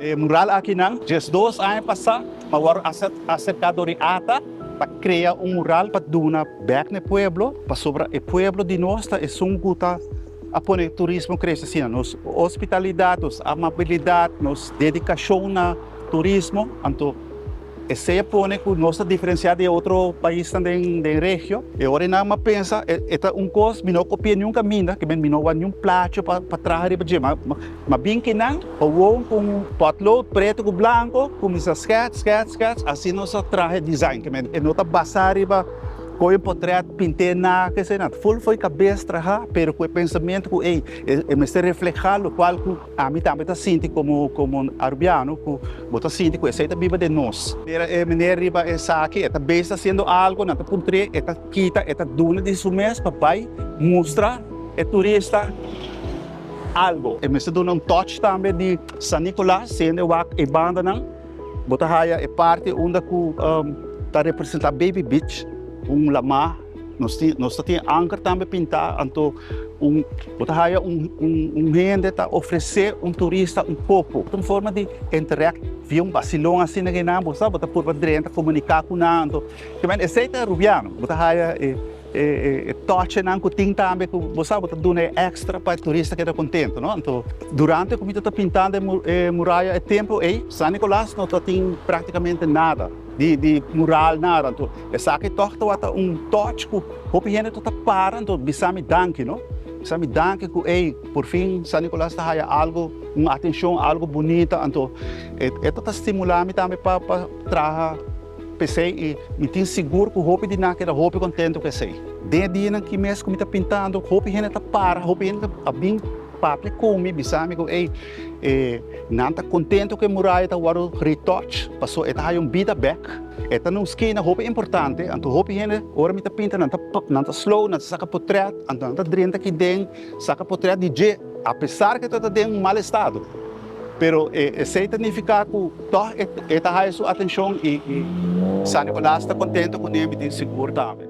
E mural akinan, 12 aña pasá, m'a wòrdu aserká dor di ATA pa krea un mural pa duna bèk na e pueblo, pasobra e pueblo di nos ta esun ku ta a pone turismo krese asina. Nos hospitalidat, nos amabilidat, nos dedikashon na turismo, anto esei a pone ku nos ta diferensiá di e otro paisnan den regio. E ora ei nan a pensa, e ta un kos mi no kopia niun kaminda, ke men mi no wak niun placho pa traha riba dje. Ma bin kinan, gewoon ku un potlood pretu ku blanko, kuminsá skèts, skèts, skèts, asina nos a traha e design. Ke men e no ta basá riba koe un potrèt, pint'é na, ke esei nan. Ful fo'i kabes traha, pero ku e pensamentu ku ey, e mester reflehá lokual ku ami tambe ta sinti komo komo arubiano, ku bo ta sinti ku esei ta biba den nos. Mira e meneer riba esaki, e ta bes hasiendo algu, nan ta puntr'é, e ta kita, e ta duna di su mes pa bai mustra e turista. Algo. E mester duna un touch tambe di San Nicolas, siendo e wak e bandanan, bo ta haya e parti unda ku ta representa Baby Beach, un lamá, nos tin nos ta tin anker tambe pintá, anto un bo ta haya un un hende ta ofresé un turista un koko, ta un forma di interact via un basilon asina kinan, bo sa bo ta purba drenta komuniká ku nan, anto esei ta Rubiano, bo ta haya e. E tochenan ku tin tambe ku bo sa bo ta duna e extra pa e turista keda kontento, no? Anto durante ku mi ta pintando e muraya e tempu ei, San Nicolas no ta tin praktikamente nada di di mural nada. Anto esaki tòg tabata un toch ku hopi hende ta para anto bisa mi danki, no? Bisa mi danki ku ei por fin San Nicolas ta haya algu, un atenshon, algu bunita. Anto e ta stimulá mi tambe pa pa traha. P'esei i mi tin sigur ku hopi di nan keda hopi kontentu ku esei. Den e dianan ki mes ku mi ta pintando, hopi hende ta para, hopi hende ta bin papia ku mi, bisa mi ku ey, e nan ta kontentu ku e muraya ta wòrdu retouch, pasobra e ta haya un bida bèk. E ta na un skina hopi importante, anto hopi hende ora mi ta pinta nan ta nan ta slow, nan ta saka potrèt, anto nan ta drenta aki den saka potrèt di dje, apesar ku e ta den un mal estado. Pero esei ta nifiká ku tòg e ta haya su atenshon i San Nicolas ta kontento kuné, mi tin sigur tambe.